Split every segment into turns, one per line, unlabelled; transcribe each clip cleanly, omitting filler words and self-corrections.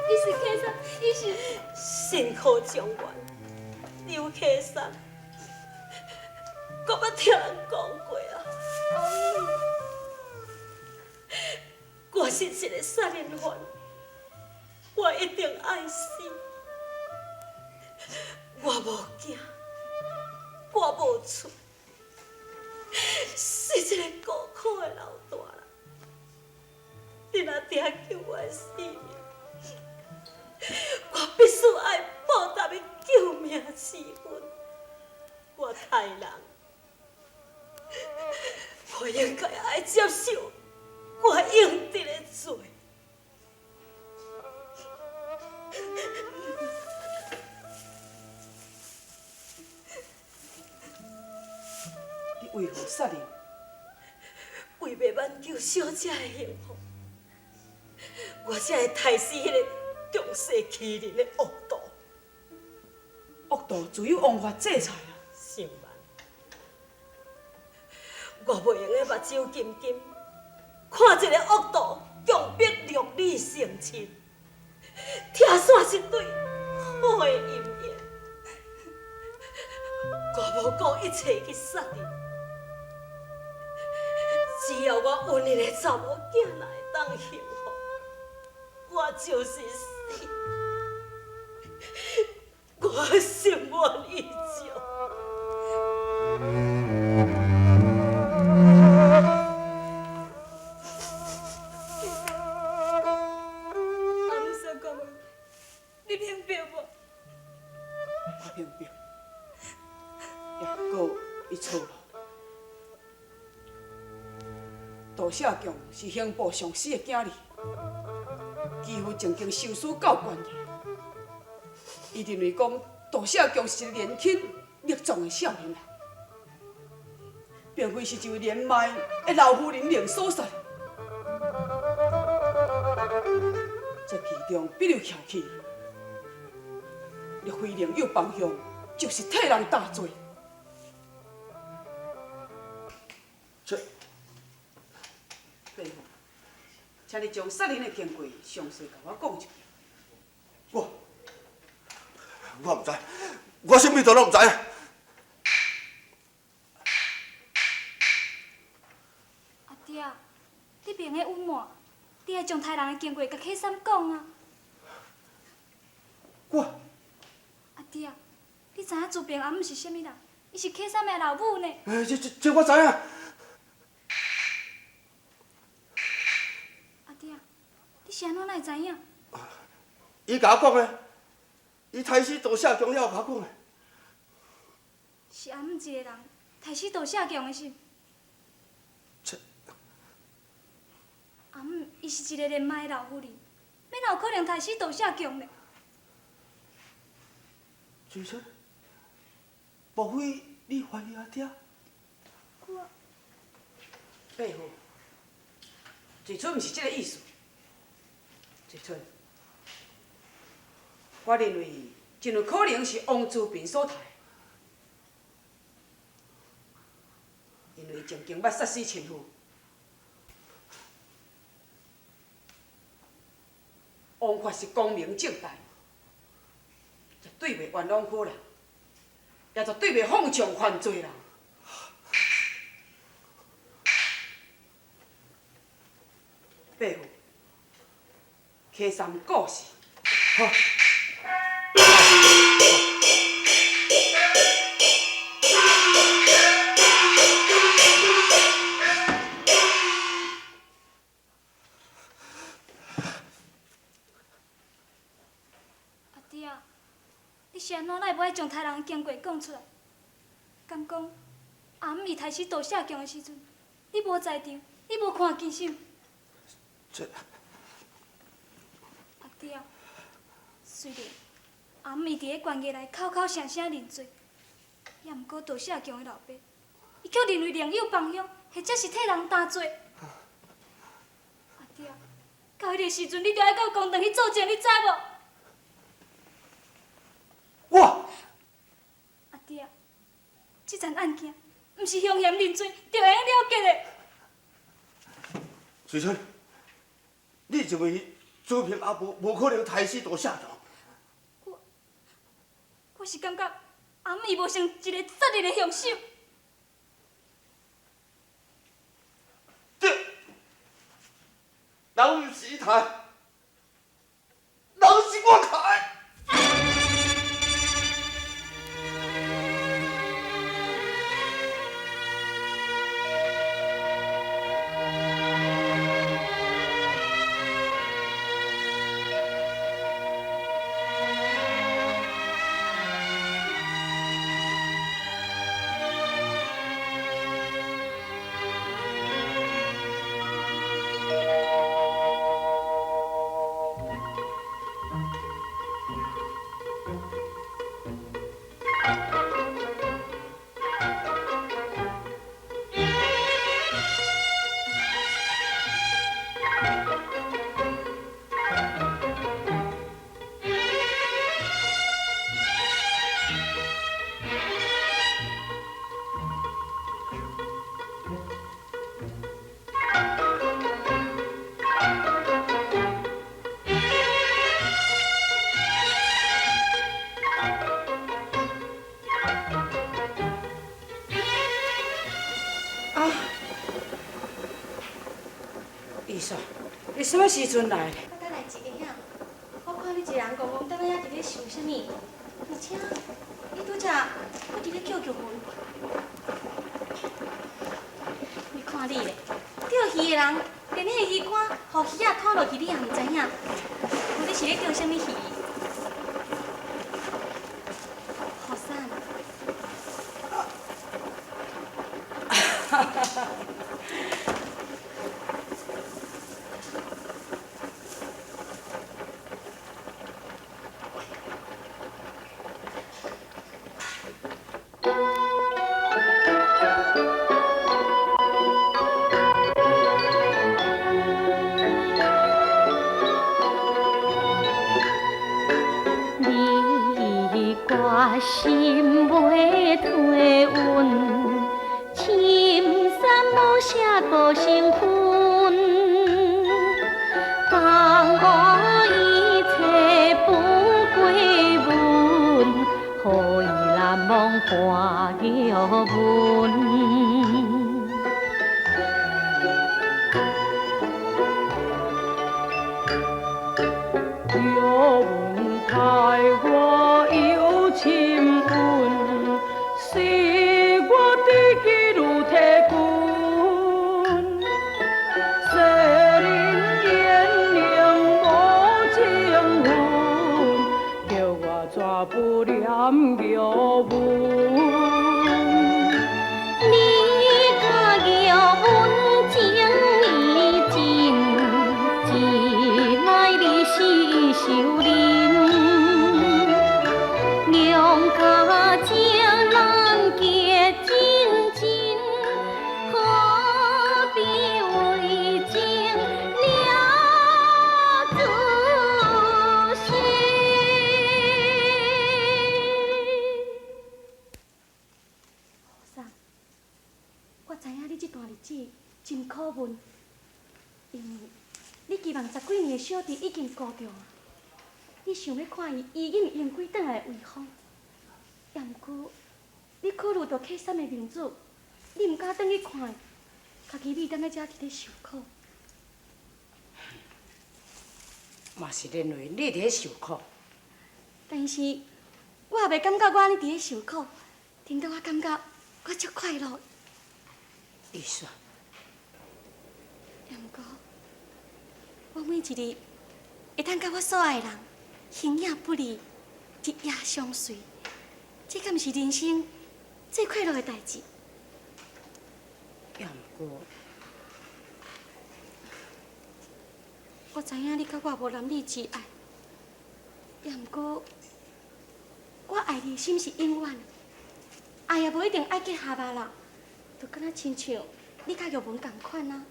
伊是启三，伊是
新科状元刘启三，我捌听人讲过啊。我是一个杀人犯，我一定爱死。我无囝，我无厝，是一个孤苦的老大人。你若定救我的性命，我必须爱报答伊救命之恩。我杀人，我应该爱接受我应得的罪。
你为何杀人？
为欲挽救小姐的幸福，我才会杀死彼个仗势欺人的恶徒。
恶徒自有王法制裁啊！
想慢，我袂用得目睭金金，看一个恶徒强迫六女成亲，拆散一对好的姻缘。我无顾一切去杀伊，只要我阮的查某囝若会当幸福，我就是死，我心满意足。
阿姆所讲的，你明白无？
我明白，也毋过伊错了。杜少强是刑部上司的囝儿，其父曾经受书到官的。伊认为讲杜少强是一个年轻力壮的少年人，并非是一位年迈的老夫人令所杀。这其中必有蹊跷。若非另有帮凶，就是替人担罪。
这，
伯父，请你将杀人的经过详细共我讲一遍。
我毋知，我啥物都拢毋知。
阿爹，你袂用隐瞒，你爱将杀人的经过共启三讲啊。
我。
阿爹，你知影朱平阿姆是啥物人？伊是启三的老母呢。
欸，这我知影。
阿爹，你是按怎会知影？
伊共我讲的，伊杀死杜少强了后共我讲的。
是阿姆一个人杀死杜少强的是？
这。
阿姆伊是一个年迈的老妇人，欲哪有可能杀死杜少强呢？
水春，莫非你怀疑阿爹？
我。
伯父，水春毋是这个意思。水春，我认为真有可能是王志平所杀，因为曾经捌杀死亲父。王法是光明正大，绝对袂冤枉好人，也绝对袂放纵犯罪人。伯父，启三故事。
好。
阿爹，你是按怎会无爱将杀人的经过讲出来？敢讲阿姆伊杀死杜少强的时阵，你无在场，你无看见是毋？
这。
阿爹，虽然阿姆伊伫咧悬崖内口口声声认罪，也毋过杜少强的老爸，伊却认为另有帮凶，或者是替人担罪。阿爹，到彼个时阵，你著爱到公堂去作证，你知无？
我。
阿爹，这层案件毋是凶嫌认罪就会用了结的。
水春，你认为子平阿母無可能刣死杜少強。
我是感覺阿姆伊無像一個殺人的兇手。
對，人毋是伊刣，人是我刣。
你啥物時陣來？
我等來一下仔，我看你一個人戇戇踮遐佇咧想啥物，而且你拄才閣佇咧叫玉文。你看你咧，釣魚的人連彼个魚竿，予魚仔拖落去，你也毋知影。你是咧釣啥物魚？雨傘。
心袂退稳，深山无舍孤成分，江湖一切不归阮，予伊难忘看玉文。
玉文待我有深恩，使我知己如体君。世人言灵无情分，叫我怎不念玉文？
你甲玉文情意真，一来你是仇人。两家情难结真情，何必为情了自心？
雨伞，我知影你這段日子真苦悶，因為你期望十幾年的小弟已經孤中啊，你想欲看伊衣錦榮歸轉來的威風，也毋過你考慮著客杉的面子，你毋敢轉去看伊，家己覕踮咧遮佇咧受苦。
嘛是認為你佇咧受苦，
但是我也袂感覺我按呢佇咧受苦，顛倒我感覺我足快樂。
意思？
也毋過，我每一日會當佮我所愛的人形影不離，日夜相隨，這敢毋是人生最快樂的代誌？
也毋過，
我知影你佮我無男女之愛，也毋過，我愛你的心是永遠的，愛也無一定愛結合啊啦，就敢若親像你佮玉文仝款啊。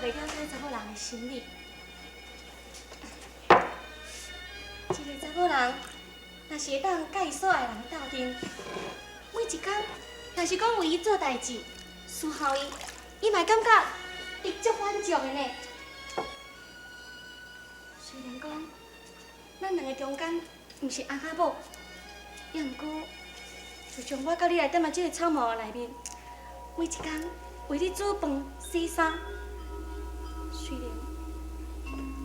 袂了解查某人的心理。一个查某人，若是会当佮伊所爱的人斗阵，每一工，若是讲为伊做代志，伺候伊，伊嘛会感觉伊足满足的呢。虽然讲，咱两个中间毋是翁仔某，也毋过，自从我佮你来踮佇这个草帽内面，每一工为你煮饭、洗衫，虽然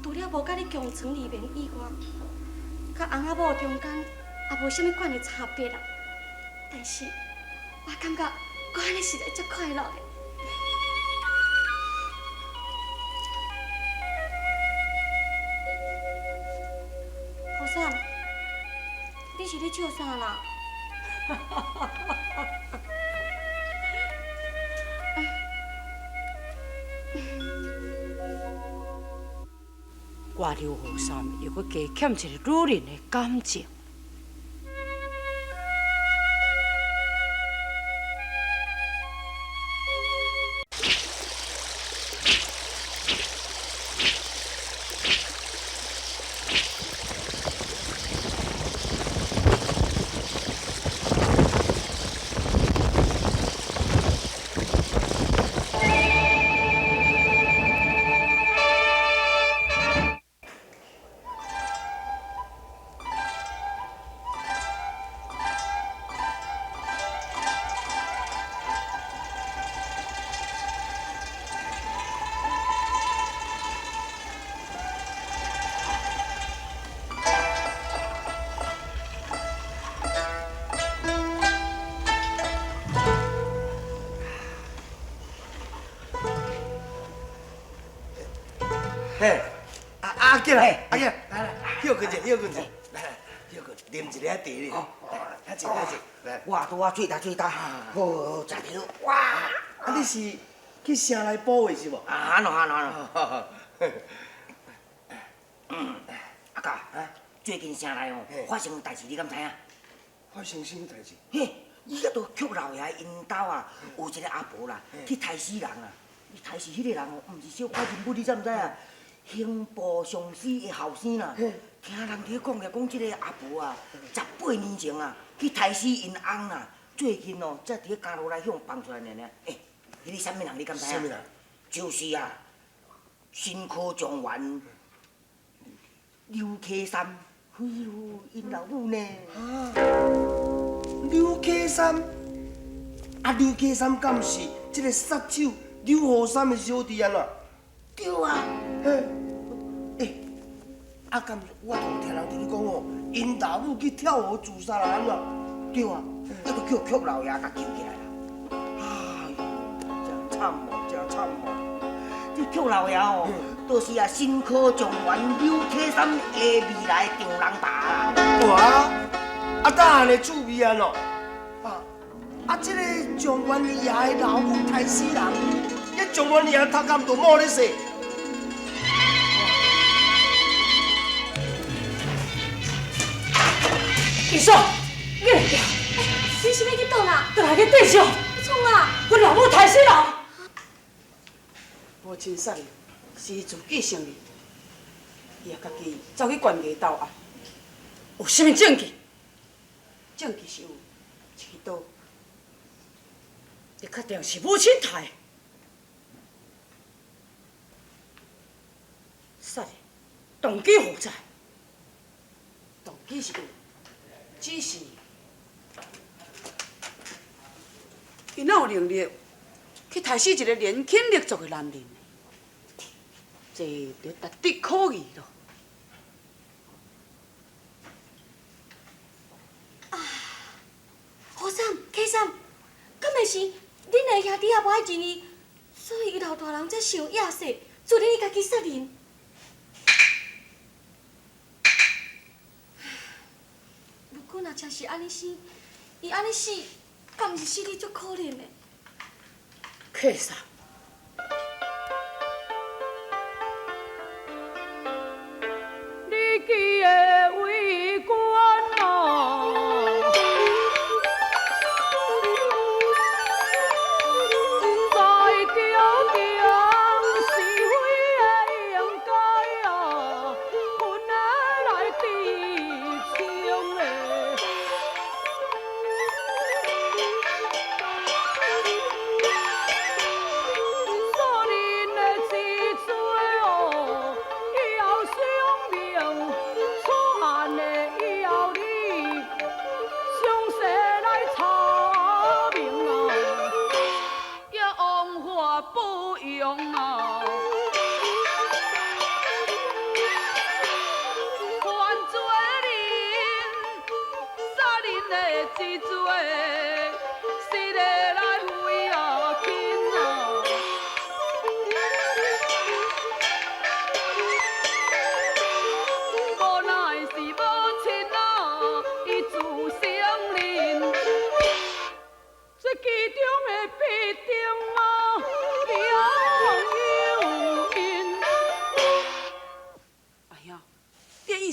除了无佮你共床而眠以外，佮翁仔某中间也无啥物款的差别啦。但是，我感觉我按呢实在足快乐的。何三，你是咧笑啥啦？
我刘雨珊又阁加欠一个女人的感情。
嘿，阿杰来，阿杰来来，休困者，休困者，来来，休困，啉一个茶哩，来，较济较济，来，
哇，拄啊醉焦醉焦，好，食著，哇，
啊，你是去城内补位是无？
啊，喏啊喏啊喏。阿甲，最近城内哦发生代志，你敢知影？
发生啥物代志？
嘿，伊遐都曲老爷𪜶兜啊，有一个阿婆啦，去刣死人啊！伊刣死彼个人哦，毋是小可人物，你知毋知啊？刑部尚书的后生啦，听人伫咧讲咧，讲这个阿婆啊，18年前啊，去刣死𪜶翁啦，最近哦，才伫咧监牢内向放出来尔尔。欸，彼个啥物人你敢知影？
啥物人？
就是啊，新科状元刘启三，哎哟，𪜶老母呢？
啊，刘启三，啊，刘启三敢是这个杀手刘雨三的小弟啊？
对啊。
嘿，欸，啊，敢我都听人伫咧讲哦，𪜶老母去跳河自杀啦，按怎？
对啊，啊，就叫曲老爷共救起来啦。哎哟，真惨哦，真惨哦！这曲老爷哦，就是啊，新科状元刘启三的未来丈人爸啦。
哇，啊，哪按呢趣味啊喏？啊，这个状元爷的老母刣死人，这状元爷头壳都毛咧踅。
二嫂，你来，
你是欲去佗啦？
转来去对上。
你创啊？
阮老母刣死人。
母亲杀人是伊自己承认，伊也家己走去悬崖投案。
有啥物证据？
证据是有，一支刀。
你确定是母亲刣的？杀人动机何在？
动机是有。只是，伊哪有能力去刣死一个年轻力壮的男人？这就值得可疑咯。
啊，何三、启三，敢会是恁两兄弟也无爱认伊，所以伊老大人才想野势，自然伊家己杀人。若真是按呢死，伊按呢死，敢毋是死得足可怜的？
启三，你记得为官哦，在朝廷是非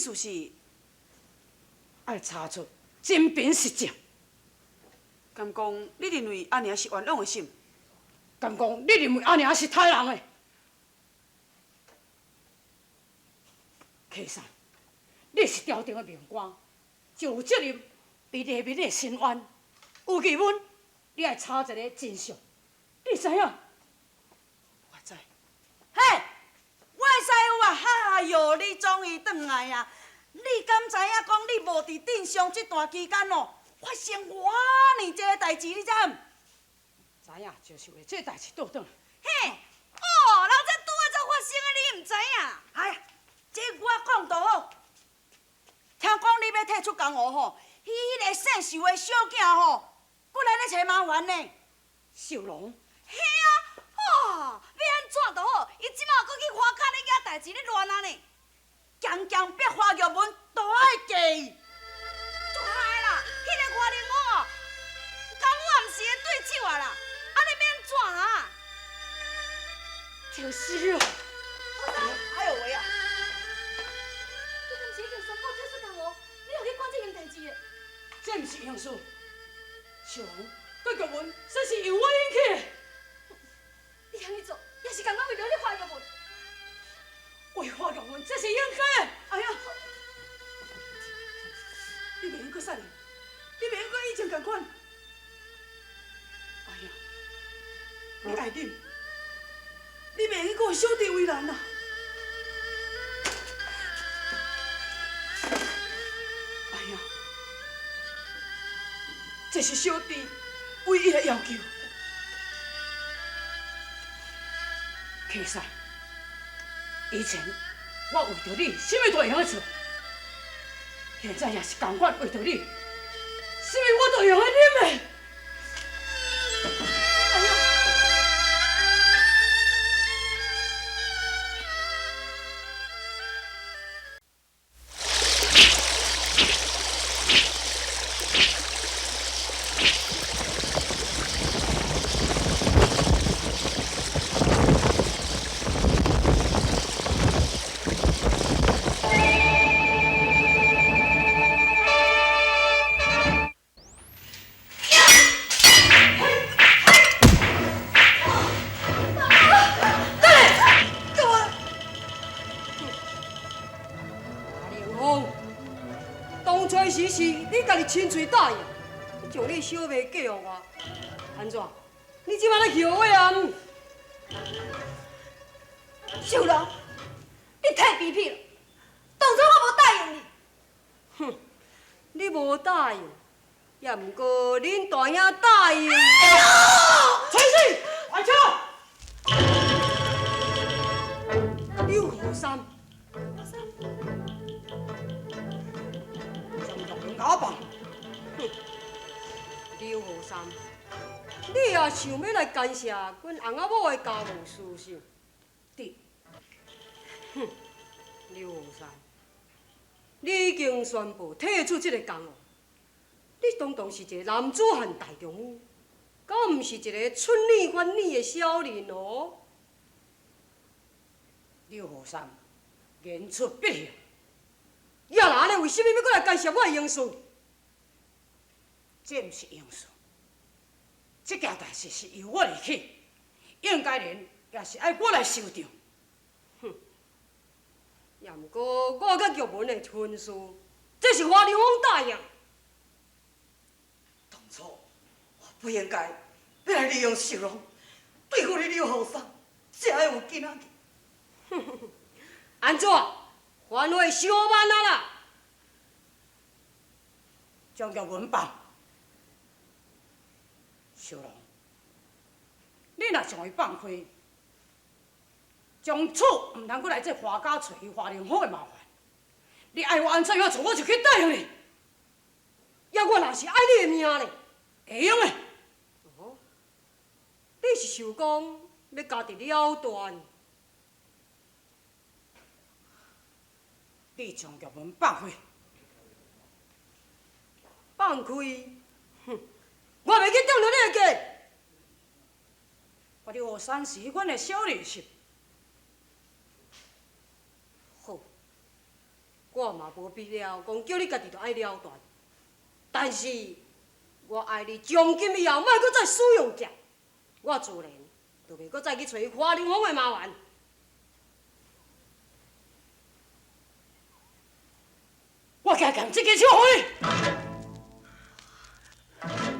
思是愛查出真憑實證。敢講你認為阿娘是冤枉的是毋？敢講你認為阿娘是刣人的？溪山，你是朝廷的命官，就有責任佇黎民的伸冤。尤其阮，你愛查一个真相，你知影？
我知。嘿，我知有啊！哈喲，你終於轉來啊！你敢知影講你無佇鎮上這段期間哦，發生偌爾濟代誌，你知毋？
知影，就是為這代誌倒轉來。
嘿，哦，人這拄仔才發生的，你毋知影？哎呀，這我講就好。聽講你欲退出江湖吼，彼彼个姓秀的小囝吼，閣來咧揣麻煩呢。
秀龍？
嘿啊，哦，欲按怎就好，伊這馬閣去花卡咧惹代誌咧亂啊呢，強強逼華玉文都愛嫁伊，足害啦！彼个華玲鳳哦，敢我毋是伊對手啊啦，按呢欲按怎啊？
就是啊。
哎喲喂啊！
你敢是已經宣布退出江湖？你有去管這件代誌的？
這毋是形事。秀龍佮玉文，這是由我引起的。
你按呢做，也是共款為著你華玉文。
為華玉文，這是應該的。哎呀，你袂用閣殺人，你袂用閣以前仝款。哎呀，你愛忍，你袂用閣予小弟為難啊！哎呀，這是小弟唯一的要求。其實，以前我為著你，啥物都會用得做。現在也是仝款為著你，啥物我都用得忍的。
親喙答應，你將你小妹嫁予我，按怎？你這擺咧後悔啊？
秀龍，你太卑鄙了！當初我無答應你。
哼，你無答應，也毋過恁大兄答應。
崔氏，快唱！
柳河山，
将玉文共我放。
柳河山，你也想欲來干涉阮翁仔某的家務事是？對。哼，柳河山，你已經宣布退出這个江湖，你堂堂是一个男子漢大丈夫，敢毋是一个出爾反爾的小人哦？
柳河山，言出必行。
你若按呢，為啥物欲閣來干涉我的閒事？
這毋是閒事，這件代誌是由我而起，應該然也是愛我來收場。
哼，也毋過我佮玉文的婚事，這是華良鳳答應。
當初我不應該欲來利用秀龍對付你柳河山，才會有今仔日。
按怎？反悔傷慢啊啦！
將玉文放。秀龍，你若將伊放開，從此毋通閣來這華家揣華靈好的麻煩。你愛我按怎樣做，我就去答應你。
抑我若是愛你的命咧，
會用的。
哦，你是想講欲家己了斷？
你將玉文放開，
放開，哼！我袂去中著你的計。
我柳河山是阮的小兒媳。
好，我我嘛無必要講叫你家己就愛了斷，但是我愛你從今以後莫閣再使用劍，我自然就袂閣再去揣華林峰的麻煩。我舉劍這支手予你。